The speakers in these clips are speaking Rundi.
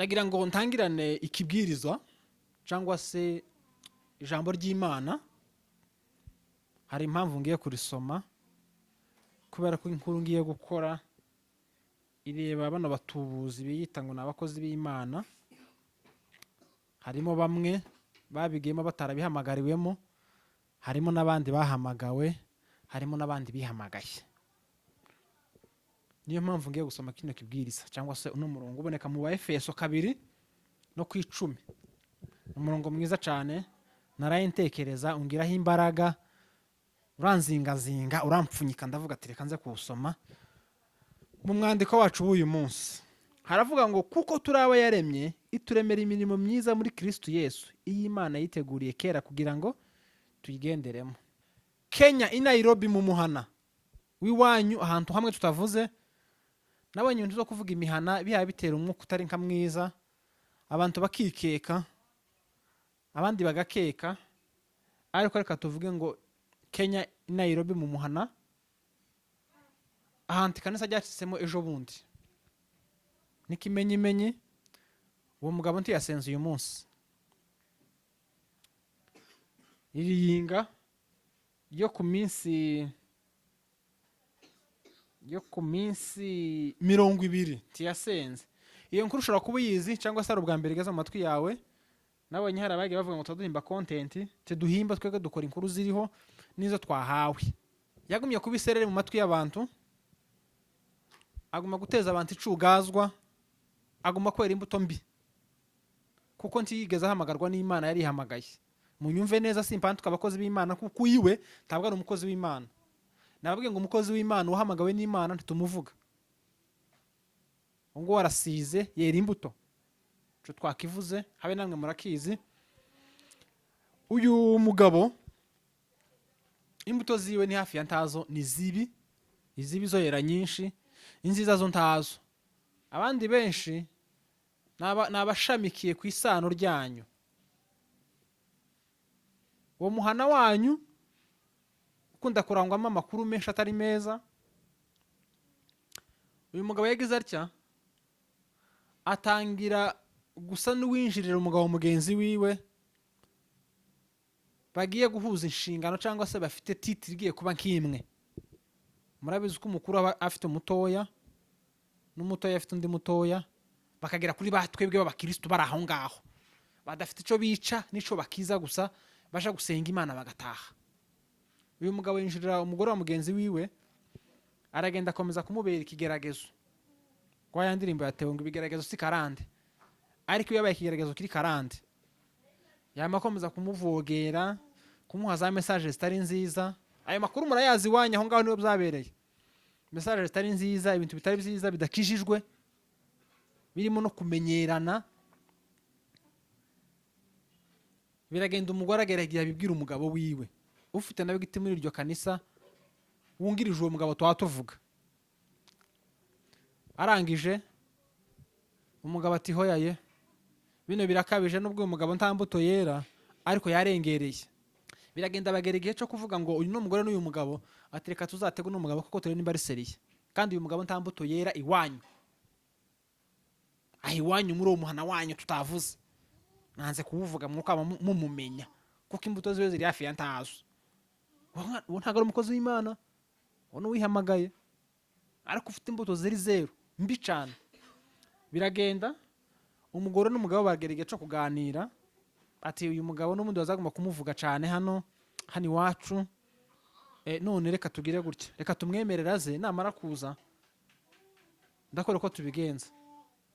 Ndagira ngo ntangirane ikibwirizwa cyangwa se ijambo ry'Imana. Hari impamvu ngiye kurisoma, kubera ko inkuru ngiye gukora ireba bano batubuzi biyita ngo ni abakozi b'Imana. Harimo bamwe babigiyemo batarabihamagariwemo, harimo n'abandi bahamagawe, harimo n'abandi bihamagaye. Niyo mpamvu ngiye gusoma kino kibwiriza cyangwa se uno murongo uboneka mu Baefeso 2 no ku 10. Umurongo mwiza cyane, naraye ntekereza, ungiraho imbaraga, uranzingazinga, urampfunyika, ndavuga ati reka nze kuwusoma. Mu mwandiko wacu w'uyu munsi haravuga ngo: "Kuko turi abo yaremye, ituremera imirimo myiza muri Kristo Yesu, iyi Imana yiteguriye kera kugira ngo tuyigenderemo." Kenya, i Nairobi, mu muhana w'iwanyu, ahantu hamwe tutavuze. Nabonye ibintu zo kuvuga imihana bihaye bitera umwuka utari nka mwiza, abantu bakikeka, abandi bagakeka, ariko reka tuvuge ngo Kenya, i Nairobi, mu muhana, ahantu ikanisa ryacitsemo ejo bundi n'ikimenyimenyi, uwo mugabo ntiyasenze uyu munsi. Iriyinga ryo ku minsi 20 ntiyasenze. Iyo nkuru ushobora kuba uyizi cyangwa se ari ubwa mbere igeze mu matwi yawe. Nabonye hari abagiye bavuga ngo tuduhimba content. Tuduhimba twebwe dukora inkuru ziriho n'izo twahawe. Yagumye kuba isereri mu matwi y'abantu, aguma guteza abantu icugazwa, aguma kwera imbuto mbi, kuko ntiyigeze ahamagarwa n'Imana, yarihamagaye. Munyumve neza, simpantuka abakozi b'Imana, kuko uyiwe ntabwo ari umukozi w'Imana. Nababwiye ngo umukozi w'Imana uhamagawe n'Imana ntitumuvuga, ngo warasize yera imbuto. Ico twakivuze, habe namwe murakizi. Uyu mugabo imbuto ziwe ni hafi ya ntazo, ni zibi. Izibi zo yera nyinshi, inziza zo ntazo. Abandi benshi ni abashamikiye ku isano ryanyu, uwo muhana wanyu ukunda kurangwamo amakuru menshi atari meza. Uyu mugabo yagize atya, atangira gusa n'uwinjirira umugabo mugenzi wiwe bagiye guhuza inshingano, cyangwa se bafite titre igiye kuba nk'imwe. Murabizi ko umukuru aba afite umutoya, n'umutoya afite undi mutoya, bakagera kuri ba twebwe b'abakirisitu bari aho ngaho badafite icyo bica n'icyo bakiza, gusa baja gusenga Imana bagataha. Uyu mugabo yinjirira umugore wa mugenzi wiwe, aragenda akomeza kumubera ikigeragezo. Kwa ya ndirimbo yatewe ngo ibigeragezo si karande, ariko iyo yabaye ikigeragezo kiri karande, yama akomeza kumuvogera, kumuha za message zitari nziza. Ayo makuru murayazi iwanyu aho ngaho niho byabereye. Message zitari nziza, ibintu bitari byiza, bidakijijwe, birimo no kumenyerana. Biragenda, umugore agera igihe abibwira umugabo wiwe, ufite nawe igiti muri iryo kanisa, wungirije uwo mugabo tuba tuvuga. Arangije umugabo ati: "Hoyaye, bino birakabije." Nubwo uyu mugabo nta mbuto yera, ariko yarengereye. Biragenda, bagera igihe cyo kuvuga ngo uyu ni umugore n'uyu mugabo, ati: "Reka tuzatege uno mugabo kuko turebe nimba ari sérieux." Kandi uyu mugabo nta mbuto yera iwanyu, aho iwanyu muri uwo muhana wanyu tutavuze, nanze kuwuvuga, mwuka mumumenya, kuko imbuto ziwe ziri hafi ya ntazo. Uwo ntabwo ari umukozi w'Imana, uwo ni uwihamagaye, ariko ufite imbuto ziri zero, mbi cyane. Biragenda, umugore n'umugabo bagera igihe cyo kuganira, ati: "Uyu mugabo n'ubundi bazagomba kumuvuga cyane hano hano iwacu. None reka tugire gutya, reka tumwemerere aze, namara kuza ndakora uko tubigenza."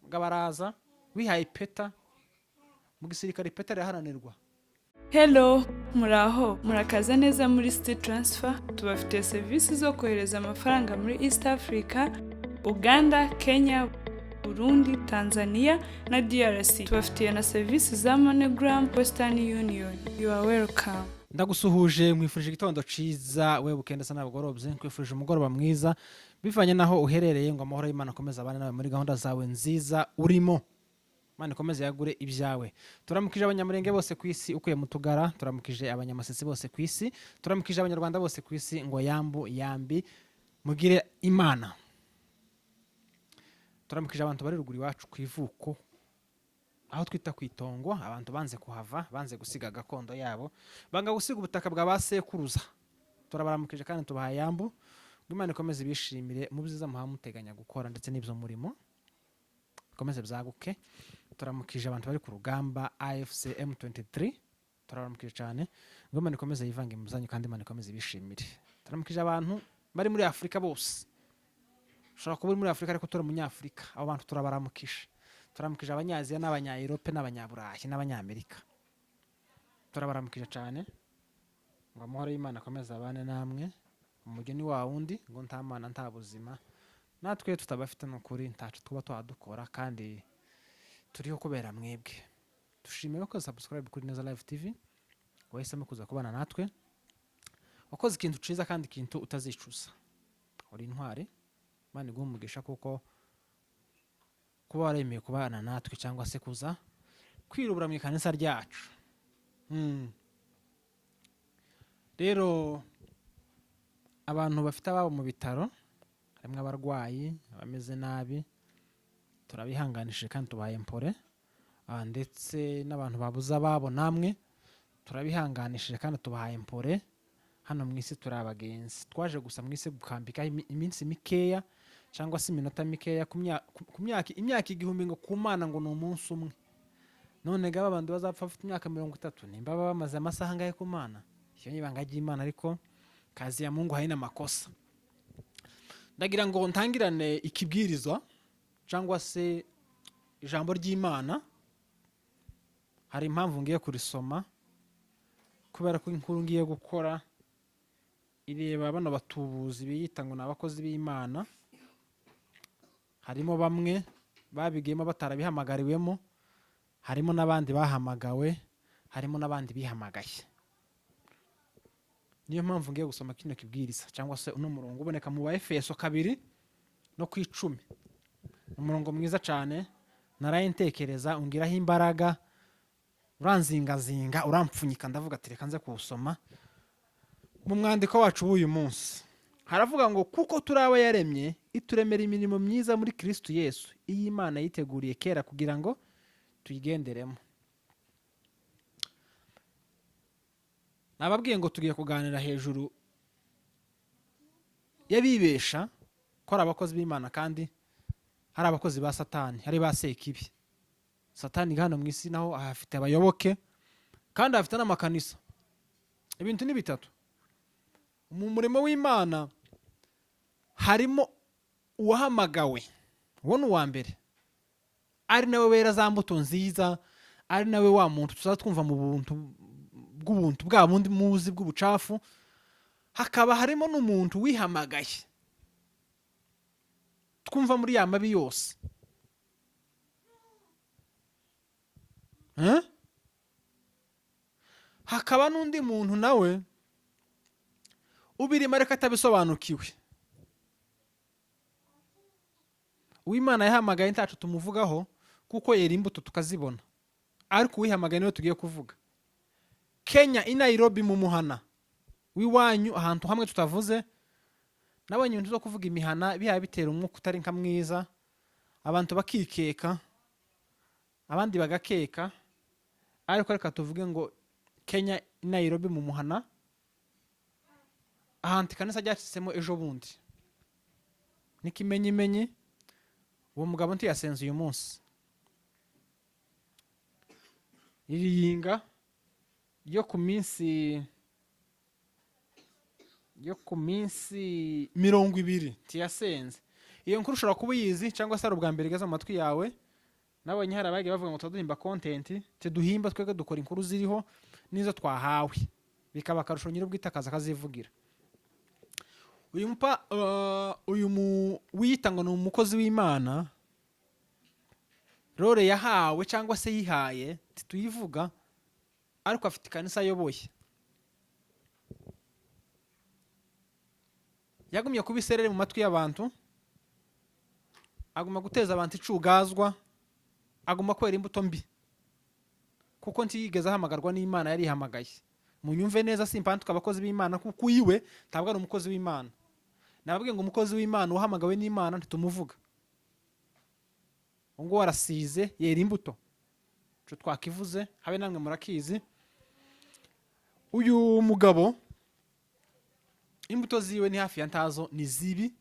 Mugabo araza wihaye ipeta. Mu gisirikare ipeta riraharanirwa. Hello, muraho, murakaza neza muri City Transfer. Tubafitiye serivisi zo kohereza amafaranga muri East Africa, Uganda, Kenya, Burundi, Tanzania na DRC. Tubafitiye na serivisi za MoneyGram, Western Union. You are welcome. Ndagusuhuje, nkwifurije igitondo ciza, we bukende sa nabugorobye, nkwifurije umugoroba mwiza bivanye naho uherereye, ngo amahoro y'Imana akomeze abane nawe muri gahunda zawe nziza urimo. Imana ikomeze yagure ibyawe. Turamukije Abanyamurenge bose ku isi ukuye mu Tugara, turamukije Abanyamasisi bose ku isi, turamukije Abanyarwanda bose ku isi, ngo yambu yambi, mugire Imana. Turamukije abantu bari ruguru iwacu ku ivuko. Aho twita ku itongo, abantu banze kuhava, banze gusiga gakondo yabo, banga gusiga ubutaka bwa ba sekuruza. Turabaramukije kandi tubahaye yambu ngo Imana ikomeze ibishimire mu byiza muhaba muteganya gukora, ndetse n'ibyo murimo bikomeze byaguke. Turamukije abantu bari ku rugamba AFC M23, turabaramukije cyane ngo Imana ikomeze yivange mu zanyu kandi Imana ikomeze ibishimire. Turamukije abantu bari muri Afurika bose. Ushobora kuba uri muri Afurika ariko turi umunyafurika, abo bantu turabaramukije. Turamukije Abanyaziya n'Abanyaerope n'Abanyaburayi n'Abanyamerika, turabaramukije cyane ngo amahoro y'Imana akomeze abane namwe. Umugeni wa wundi ngo nta Mana nta buzima, natwe iyo tutabafite ni ukuri ntaco tuba twadukora, kandi turiho kubera mwebwe. Dushimiye ko subscribe kuri Neza Live TV, wahisemo kuza kubana natwe, wakoze ikintu ciza kandi ikintu utazicuza. Uri intwari, Imana iguhe umugisha kuko kuba waremeye kubana natwe cyangwa se kuza kwirubura mu ikanisa ryacu. Rero abantu bafite ababo mu bitaro, harimo abarwayi, abameze nabi, turabihanganishije kandi tubaye mpore. Ndetse n'abantu babuze ababo, namwe turabihanganishije kandi tubahaye mpore. Hano mu isi turi abagenzi, twaje gusa mu isi gukambika iminsi mikeya cyangwa se iminota mikeya ku myaka, imyaka 1000 ngo ku Mana ngo ni umunsi umwe. None gaba abantu bazapfa bafite imyaka 30, nimba baba bamaze amasaha angahe ku Mana? Iyo ni ibanga ry'Imana, ariko kazi ya Mungu haina makosa. Ndagira ngo ntangirane ikibwirizwa cyangwa se ijambo ry'Imana. Hari impamvu ngiye kurisoma, kubera ko inkuru ngiye gukora ireba bano batubuzi biyita ngo ni abakozi b'Imana. Harimo bamwe babigiyemo batarabihamagariwemo, harimo n'abandi bahamagawe, harimo n'abandi bihamagaye. Niyo mpamvu ngiye gusoma kino kibwiriza cyangwa se uno murongo uboneka mu Baefeso 2 no ku 10. Umurongo mwiza cyane, naraye ntekereza, ungiraho imbaraga, uranzingazinga, urampfunyika, ndavuga ati reka nze kuwusoma. Mu mwandiko wacu w'uyu munsi haravuga ngo: "Kuko turi abo yaremye, ituremera imirimo myiza muri Kristo Yesu, iyi Imana yiteguriye kera kugira ngo tuyigenderemo." Nababwiye ngo tugiye kuganira hejuru y'abibesha ko ari abakozi b'Imana kandi hari abakozi ba Satani, hari ba Sekibi. Satani hano mu isi naho ahafite abayoboke kandi ahafite n'amakanisa. Ibintu ni bitatu mu murimo w'Imana: harimo uwahamagawe, uwo ni uwa mbere, ari nawe wera za mbuto nziza, ari nawe wa muntu tuzaba twumva mu buntu bw'ubuntu bwa bundi muzi bw'ubucafu. Hakaba harimo n'umuntu wihamagaye twumva muri ya mabi yose. Eh? Hakaba n'undi muntu nawe ubirimo ariko atabisobanukiwe. Uwimana yahamagaye ntacu tumuvugaho kuko yera imbuto tukazibona, ariko uwihamagaye niwe tugiye kuvuga. Kenya i Nairobi mu muhana w'iwanyu, ahantu hamwe tutavuze, nabonye ibintu zo kuvuga imihana bihaye bitera umwuka utari nka mwiza, abantu bakikeka abandi bagakeka, ariko reka tuvuge ngo Kenya i Nairobi mu muhana, ahantu ikanisa ryacitsemo ejo bundi n'ikimenyimenyi. Uwo mugabo ntiyasenze uyu munsi, iriyinga ryo ku minsi 20 ntiyasenze. Iyo nkuru ushobora kuba uyizi cyangwa se ari ubwa mbere igeze mu matwi yawe. Nabonye hari abagiye bavuga ngo tuduhimba content. Tuduhimba twebwe dukora inkuru ziriho n'izo twahawe, bikaba akarusho nyir'ubwite akaza akazivugira. Uyu mu wiyita ngo ni umukozi w'Imana, role yahawe cyangwa se yihaye tituyivuga, ariko afite ikanisa ayoboye. Yagumye kuba isereri mu matwi y'abantu, aguma guteza abantu icugazwa, aguma kwera imbuto mbi, kuko ntiyigeze ahamagarwa n'Imana, yarihamagaye. Munyumve neza, simpantuka abakozi b'Imana, kuko uyiwe ntabwo ari umukozi w'Imana. Nababwiye ngo umukozi w'Imana uhamagawe n'Imana ntitumuvuga, ngo arasize yera imbuto. Ico twakivuze, habe namwe murakizi. Uyu mugabo imbuto ziwe ni hafi ya ntazo, ni zibi.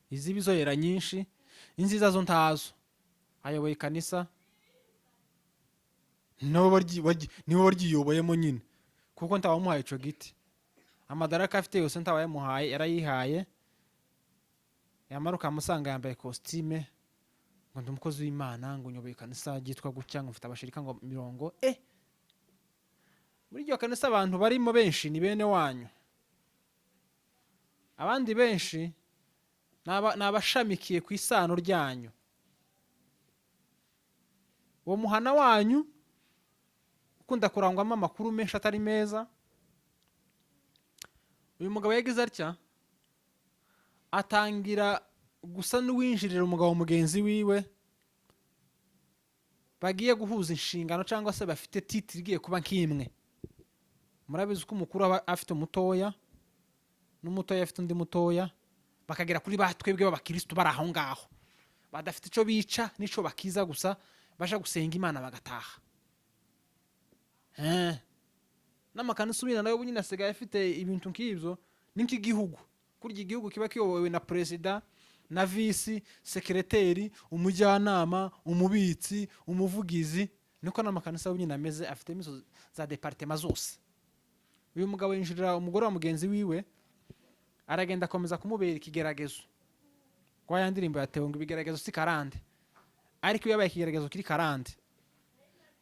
Izibi zo yera nyinshi, inziza zo ntazo. Ayoboye ikanisa, nibo baryiyoboyemo nyine, kuko ntawamuhaye ico giti. Amadaraka afite yose ntawayamuhaye, yarayihaye. Yamara ukamusanga yambaye kositime, ngo ndi umukozi w'Imana, ngo nyoboye ikanisa ryitwa gutya, ngo mfite abashirika ngo mirongo muri iryo kanisa. Abantu barimo benshi ni bene wanyu, abandi benshi ni abashamikiye ku isano ryanyu, uwo muhana wanyu ukunda kurangwamo amakuru menshi atari meza. Uyu mugabo yagize atya, atangira gusa n'uwinjirira umugabo mugenzi wiwe bagiye guhuza inshingano, cyangwa se bafite titre igiye kuba nk'imwe. Murabizi ko umukuru aba afite umutoya, n'umutoya afite undi mutoya, bakagera kuri ba twebwe b'abakirisitu bari aho ngaho, badafite icyo bica n'icyo bakiza, gusa baja gusenga Imana bagataha. N'amakanisa ubina nayo nyine asigaye afite ibintu nk'ibyo. Ni nk'igihugu, kurya igihugu kiba kiyobowe na perezida na visi, sekereteri, umujyanama, umubitsi, umuvugizi, niko n'amakanisa nyine ameze, afitemo izo za département zose. Uyu mugabo yinjirira umugore wa mugenzi wiwe, aragenda akomeza kumubera ikigeragezo. Kwa ya ndirimbo yatewe ngo ibigeragezo si karande, ariko iyo yabaye ikigeragezo kiri karande,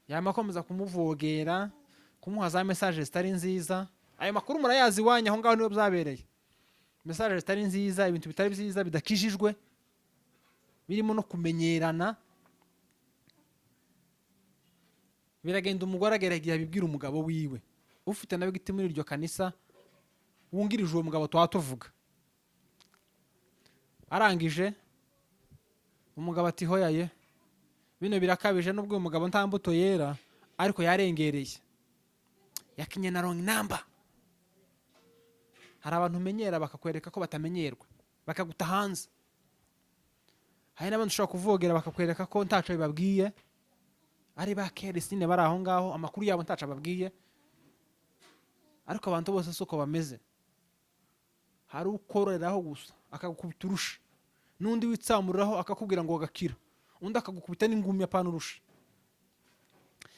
yama akomeza kumuvogera, kumuha za message zitari nziza. Ayo makuru murayazi iwanyu aho ngaho niho byabereye. Message zitari nziza, ibintu bitari byiza, bidakijijwe, birimo no kumenyerana. Biragenda, umugore agera igihe abibwira umugabo wiwe, ufite nawe igiti muri iryo kanisa, wungirije uwo mugabo tuba tuvuga. Arangije umugabo ati: "Hoyaye, bino birakabije." Nubwo uyu mugabo nta mbuto yera, ariko yarengereye, yakinye na wrong number. Hari abantu umenyera bakakwereka ko batamenyerwa, bakaguta hanze. Hari n'abandi ushobora kuvogera bakakwereka ko ntaco bibabwiye, ari ba keresine bari aho ngaho, amakuru yabo ntaco ababwiye. Ariko abantu bose si uko bameze. Hari ukoreraho gusa akagukubita urusha, n'undi witsamuriraho akakubwira ngo gakira, undi akagukubita n'ingumi, apana urusha.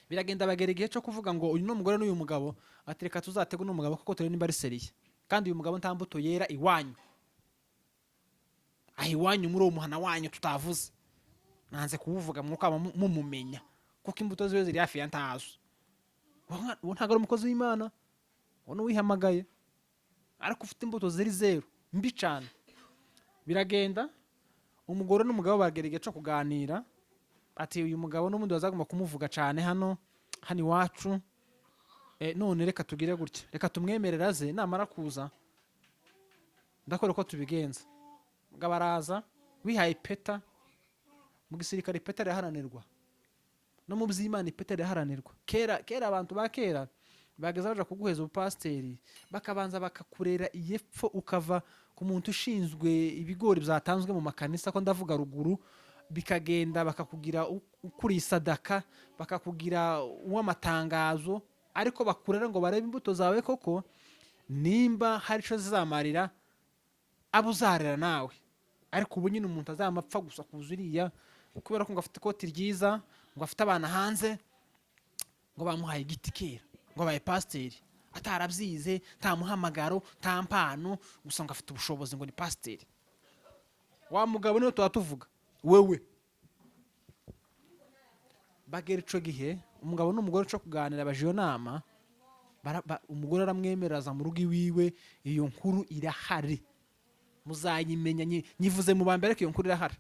Biragenda, bagera igihe cyo kuvuga ngo uyu ni umugore n'uyu mugabo, ati: "Reka tuzatege uno mugabo, kuko turebe nimba ari sérieux." Kandi uyu mugabo nta mbuto yera iwanyu, aho iwanyu muri uwo muhana wanyu tutavuze, nanze kuwuvuga, mwuka mumumenya, kuko imbuto ziwe ziri hafi ya ntazo. Uwo ntabwo ari umukozi w'Imana, uwo ni uwihamagaye, ariko ufite imbuto ziri zero, mbi cyane. Biragenda, umugore n'umugabo bagera igihe cyo kuganira, ati: "Uyu mugabo n'ubundi bazagomba kumuvuga cyane hano hano iwacu. None reka tugire gutya, reka tumwemerere aze, namara kuza ndakora uko tubigenza." Mugabo araza wihaye ipeta. Mu gisirikare ipeta riraharanirwa, no mu by'Imana ipeta riraharanirwa. Kera kera, abantu ba kera bageza baja kuguheza ubupasiteri, bakabanza bakakurera iyepfo, ukava ku muntu ushinzwe ibigori byatanzwe mu makanisa, ko ndavuga ruguru, bikagenda bakakugira ukuriye isadaka, bakakugira uw'amatangazo, ariko bakurera ngo barebe imbuto zawe koko nimba hari icyo zizamarira abo uzarera nawe. Ariko ubu nyine umuntu azamapfa gusa kuza uriya kubera ko ngo afite ikoti ryiza, ngo afite abana hanze, ngo bamuhaye igiti kera, ngo abaye pasiteri, atarabyize, nta muhamagaro, nta mpano, gusa ngo afite ubushobozi, ngo ni pasiteri. Wa mugabo niwe tuba tuvuga wewe. Bagera ico gihe, umugabo n'umugore cyo kuganira, baje iyo nama, umugore aramwemerera, aza mu rugo iwiwe. Iyo nkuru irahari, muzayimenya. Nyivuze mu bambere, ariko iyo nkuru irahari.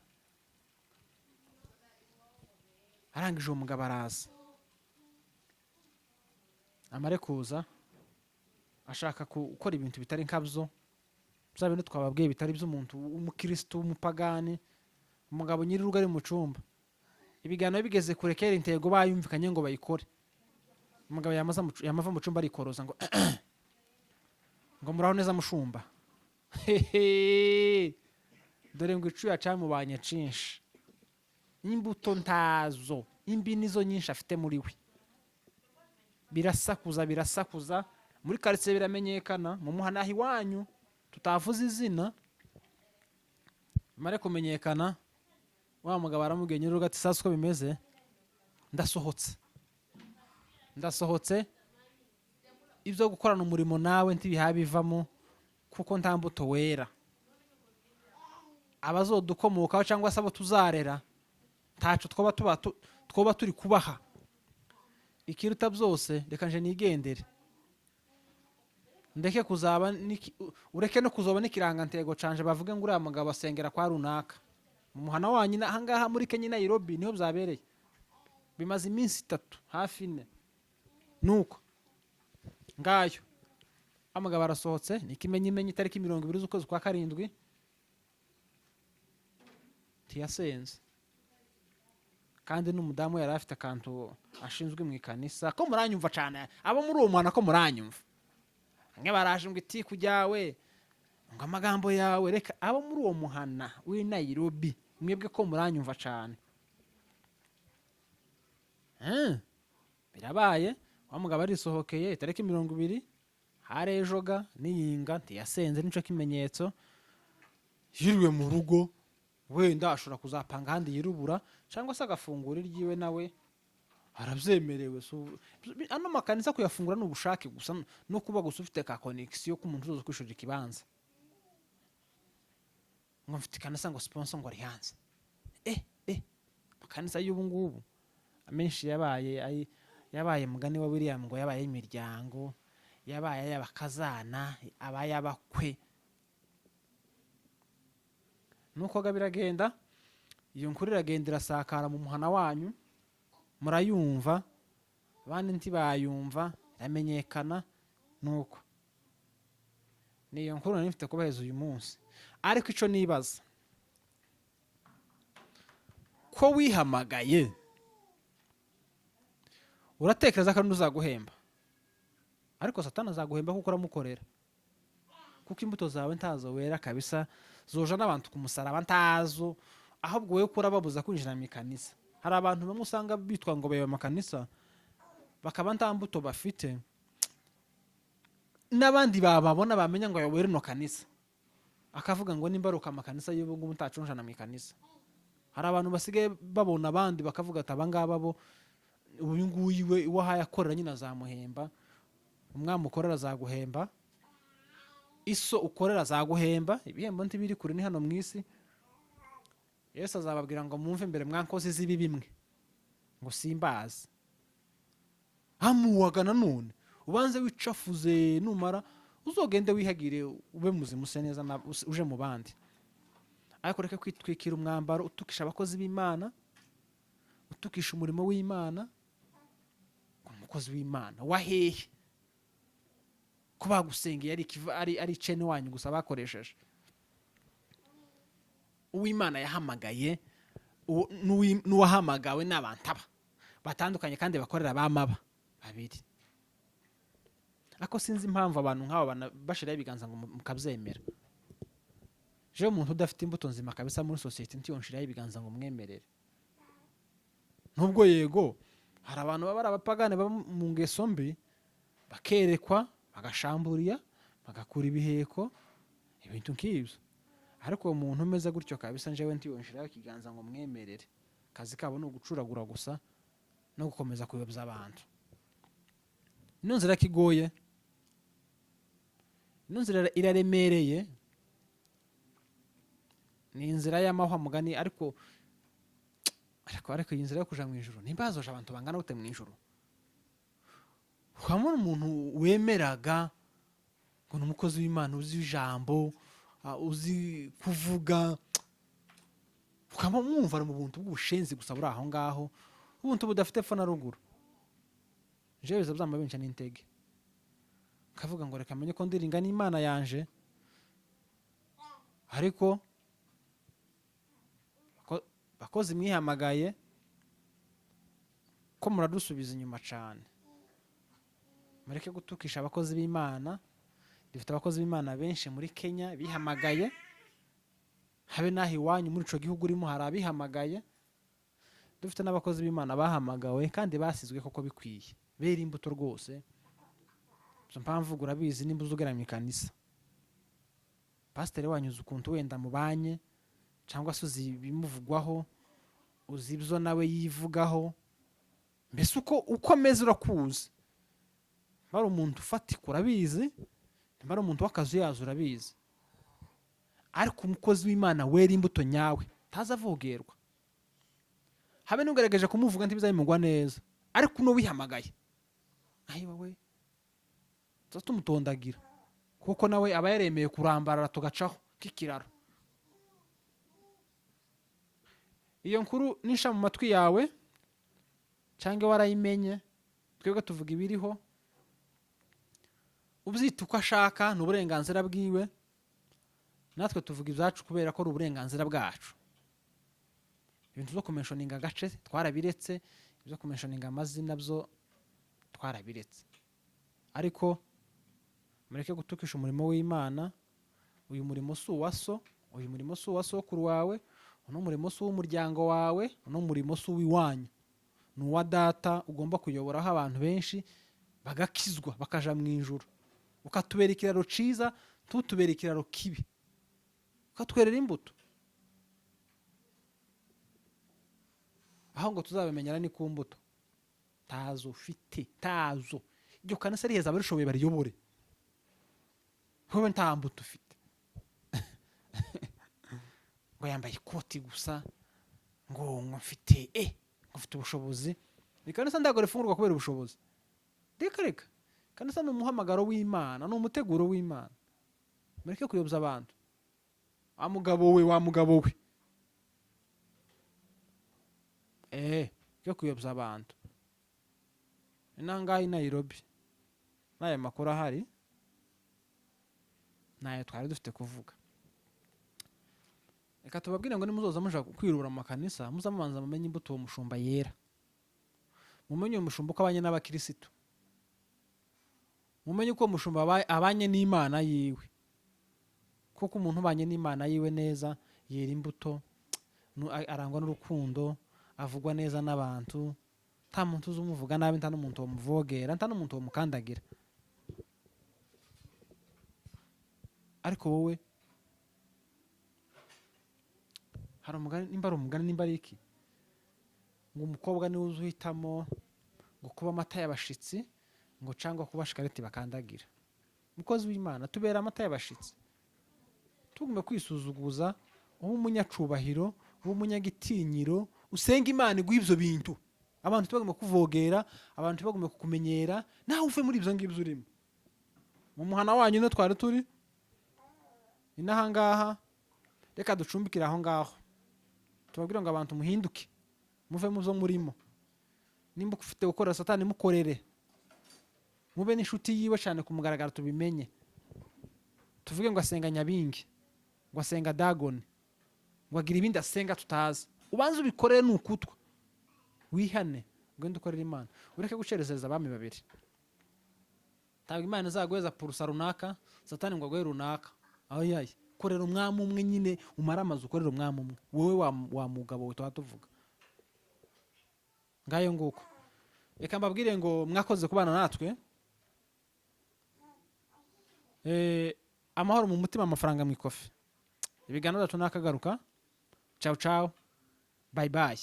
Arangije uwo mugabo araza, amare kuza ashaka gukora ibintu bitari nkabyo, bya bintu twababwiye bitari by'umuntu w'umukirisitu w'umupagani. Umugabo nyir'urugo ari mu cyumba, ibiganiro bigeze kure, kera intego bayumvikanye ngo bayikore. Umugabo yamava mu cyumba arikoroza, ngo muraho neza mushumba. Hehe! Dore ngo icuya camubanye cinshi, imbuto ntazo, imbi nizo nyinshi afite muri we. Birasakuza, birasakuza muri karitsiye, biramenyekana mu muhana iwanyu tutavuze izina. Bimare kumenyekana, wa mugabo aramubwiye, nyir'urugo, ati: "Sasa uko bimeze, ndasohotse, ndasohotse. Ibyo gukorana umurimo nawe ntibihabivamo, kuko nta mbuto wera. Abazodukomokaho cyangwa se abo tuzarera, ntaco twoba tuba twoba turi kubaha. Ikiruta byose, reka nje nigendere, ndeke kuzaba ureke no kuzoba n'ikirangantego canje, bavuge ngo uriya mugabo asengera kwa runaka mu muhana wanyu." Ahangaha muri Kenya i Nairobi niho byabereye, bimaze iminsi 3, hafi 4. Nuko ngayo amugabo arasohotse. Ni ikimenyimenyi, itariki 20 z'ukwezi kwa karindwi ntiyasenze, kandi n'umudamu yari afite akantu ashinzwe mu ikanisa. Ko muranyumva cyane, abo muri uwo muhana, ko muranyumva? Bamwe baraje ngo itiku ryawe, ngo amagambo yawe. Reka, abo muri uwo muhana w'i Nairobi, mwebwe ko muranyumva cyane? Birabaye, wa mugabo arisohokeye itariki 20, hari ejoga n'iyinga, ntiyasenze. Nico kimenyetso. Yiriwe mu rugo. Wenda ashobora kuzapanga ahandi yirubura, cyangwa se agafungura iryiwe, nawe arabyemerewe. Ano makanisa kuyafungura ni ubushake gusa, no kuba gusa ufite ka connexion k'umuntu uzoza kwishurira ikibanza. Ngo mfite ikanisa, ngo sponsor ngo ari hanze. Amakanisa y'ubu ngubu amenshi yabaye yabaye mugani wa William, ngo yabaye imiryango, yabaye ay'abakazana, abay'abakwe. Nuko ga biragenda, iyo nkuru iragenda irasakara mu muhana wanyu, murayumva, abandi ntibayumva, iramenyekana. Nuko ni iyo nkuru nari mfite kubaheza uyu munsi. Ariko ico nibaza, ko wihamagaye, uratekereza ko ari uzaguhemba? Ariko Satani azaguhemba kuko uramukorera, kuko imbuto zawe ntazo wera kabisa zoja n'abantu ku musaraba, ntazo. Ahubwo wowe ko urababuza kwinjira mu ikanisa. Hari abantu bamwe usanga bitwa ngo bayoba amakanisa, bakaba nta mbuto bafite, n'abandi bababona bamenya ngo ayoboye rino kanisa, akavuga ngo nimba aruka amakanisa y'ubu ngubu ntacunjana mu ikanisa. Hari abantu basigaye babona abandi bakavuga ati: "Abangaba bo, uyu nguyu we uwo ahaye akorera nyine azamuhemba." Umwami ukorera azaguhemba, iso ukorera azaguhemba. Ibihembo ntibiri kure, ni hano mu isi. Yesu azababwira ngo: "Mwumve mbere, mwankozi z'ibi bimwe, ngo simbazi." Amuwaga nanone ubanze wicafuze, numara uzogende wihagire, ube muzima, use neza, uje mu bandi. Ariko reke kwitwikira umwambaro utukisha abakozi b'Imana, utukisha umurimo w'Imana. Umukozi w'Imana wa hehe, ko bagusengeye ari ari icene wanyu gusa bakoresheje? Uw'Imana yahamagaye n'uwahamagawe ni abantu aba batandukanye, kandi bakorera bamaba babiri. Ariko sinzi impamvu abantu nk'abo bashiraho ibiganza ngo mukabyemera. Jewe umuntu udafite imbuto nzima kabisa muri sosiyete ntiyonshiraho ibiganza ngo mwemerere. Nubwo yego hari abantu baba ari abapagani, baba mu ngeso mbi, bakerekwa, bagashamburiya, bagakura ibiheko, ibintu nk'ibyo. Ariko uwo muntu umeze gutyo kabisa, njyewe ntiyonshiraho ikiganza ngo mwemerere. Akazi kabo ni ugucuragura gusa no gukomeza kuyobya abantu. Ino nzira kigoye, ino nzira iraremereye, ni inzira y'amahwa mugani. Ariko iyi nzira yo kuja mu ijuru, nimba hazoja abantu bangana gute mu ijuru? Ukabona umuntu wemeraga ngo ni umukozi w'Imana, uzi ijambo, uzi kuvuga, ukaba mwumva ari mu buntu bw'ubushenzi gusa buri aho ngaho, ubuntu budafite epfo na ruguru. Jewe biza byamba binca n'intege, kavuga ngo reka menye ko ndiringa n'Imana yanje. Ariko bakozi mwihamagaye, ko muradusubiza inyuma cane, mureke gutukisha abakozi b'Imana. Dufite abakozi b'Imana benshi muri Kenya bihamagaye, habe n'aho iwanyu muri ico gihugu urimo hari abihamagaye. Dufite n'abakozi b'Imana bahamagawe kandi basizwe koko bikwiye. Bera imbuto rwose. Izo mpamvu urabizi, nimba uzi ugera mu ikanisa, pasiteri wanyu uzi ukuntu wenda mubanye, cyangwa se uzi ibimuvugwaho, uzi ibyo nawe yivugaho, mbese uko ameze urakuzi. Niba ari umuntu ufatika urabizi, niba ari umuntu w'akazuyazi urabizi. Ariko umukozi w'Imana wera imbuto nyawe ntaza avogerwa, habe n'ugerageje kumuvuga ntibizabimugwa neza. Ariko uno wihamagaye ayi wowe tuza tumutondagira, kuko nawe aba yaremeye kurambarara tugacaho k'ikiraro. Iyo nkuru nisha mu matwi yawe cyangwa warayimenye, twebwe tuvuga ibiriho. Ubyita uko ashaka ni uburenganzira bwiwe, natwe tuvuga ibyacu kubera ko ari uburenganzira bwacu. Ibintu byo kumentioninga agace twarabiretse, ibyo kumentioninga amazina byo twarabiretse. Ariko mureke gutukisha umurimo w'Imana. Uyu murimo si uwa so, uyu murimo si uwa sokuru wawe, uno murimo si uw'umuryango wawe, uno murimo si uw'iwanyu, ni uwa data. Ugomba kuyoboraho abantu benshi bagakizwa bakaja mu ijuru, ukatubera ikiraro ciza, ntutubere ikiraro kibi, ukatwerera imbuto. Aho ngo tuzabimenyera ni ku mbuto. Tazo ufite, tazo. Iryo kanisa riheza abarishoboye bariyobore, wowe nta mbuto ufite. Ngo yambaye ikoti gusa, ngo mfite ngo mfite ubushobozi. Ikanisa ntabwo rifungurwa kubera ubushobozi, reka reka. Kanisa ni umuhamagaro w'Imana, ni umuteguro w'Imana. Mureke kuyobya abantu. Wa mugabo we, wa mugabo we, mureke kuyobya abantu. Inangahe i Nairobi n'aya makuru ahari nayo twari dufite kuvuga. Reka tubabwire ngo nimuzoza muja kwirura mu makanisa, muza mubanza mumenye imbuto uwo mushumba yera, mumenye uwo mushumba uko abanye n'abakirisitu, mumenye uko uwo mushumba abanye n'Imana yiwe. Kuko umuntu ubanye n'Imana yiwe neza yera imbuto, arangwa n'urukundo, avugwa neza n'abantu, nta muntu uzi umuvuga nabi, nta n'umuntu wamuvogera, nta n'umuntu wamukandagira. Ariko wowe hari umugani, nimba ari umugani nimba ari iki, ngo umukobwa niwe uzi uhitamo ngo kuba amata y'abashitsi ngo cyangwa kuba shikareti bakandagira. Umukozi w'Imana tubera amata y'abashitsi, tugume kwisuzuguza, ube umunyacubahiro, ube umunyagitinyiro, usenge Imana iguhe ibyo bintu. Abantu ntibagomba kuvogera, abantu ntibagomba kukumenyera, nawe uve muri ibyo ngibyo urimo. Mu muhana wanyu niho twari turi, ni n'ahangaha. Reka ducumbikire aho ngaho, tubabwire ngo abantu muhinduke, muve mu byo murimo. Nimba ufite gukora satani mukorere, mube n'inshuti yiwe cyane ku mugaragaro, tubimenye. Tuvuge ngo asenga Nyabingi, ngo asenga Dagoni, ngo agira ibindi asenga tutazi. Ubanze ubikorere ni ukutwa, wihane ugende ukorere Imana, ureke gucerezereza abami babiri. Ntabwo Imana izaguheza purusa runaka, satani ngo aguhe runaka. Aho yayi korera umwami umwe nyine, umare amazu ukorera umwami umwe, wowe wa mugabo we tuba tuvuga. Ngayo nguko. Reka mbabwire ngo mwakoze kubana natwe. Amahoro mu mutima, amafaranga mu ikofi. Ibiganiro byacu nakagaruka. Ciao ciao, bye bye.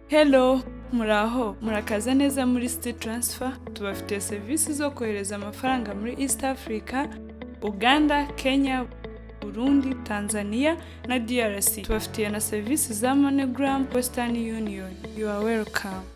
Hello, muraho, murakaza neza muri City Transfer. Tubafitiye serivisi zo kohereza amafaranga muri East Africa, Uganda, Kenya, Burundi, Tanzania na DRC. Tubafitiye na serivisi za MoneyGram, Western Union. You are welcome.